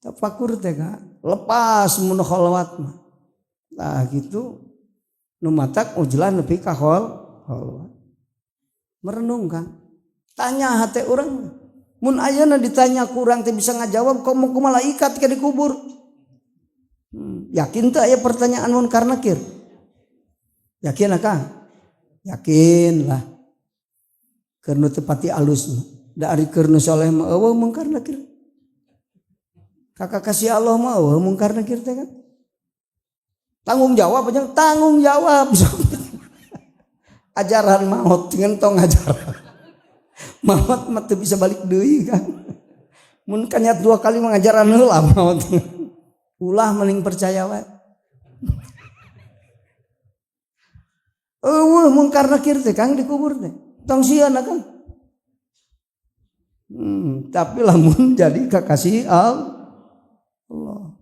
Tafakur teh ka lepas mun kholwat mah. Nah gitu nu matak uzlah nepi ka kholwat. Merenung kan. Tanya hati orang. Mun ayeuna ditanya kurang teh bisa ngajawab komo ku malaikat ke dikubur. Yakin teu aya pertanyaan munkar nakir? Yakin lah, Kang? Yakin lah. Keur nu teu pati alus mah. Da ari keur nu soleh mah euweuh mungkar nakir. Kakak kasih Allah mah euweuh mungkar nakir teh kan. Tanggung jawab aja, tanggung jawab. Ajaran maut ngentong ajaran. Maut mah teu bisa balik deui kan. Mun kanyat dua kali mengajaran heula maut. Ulah mending percaya wae. Euweuh mungkar nakir teh Kang dikubur teh. Tong sieun Kang. Tapi lamun jadi kekasih Allah.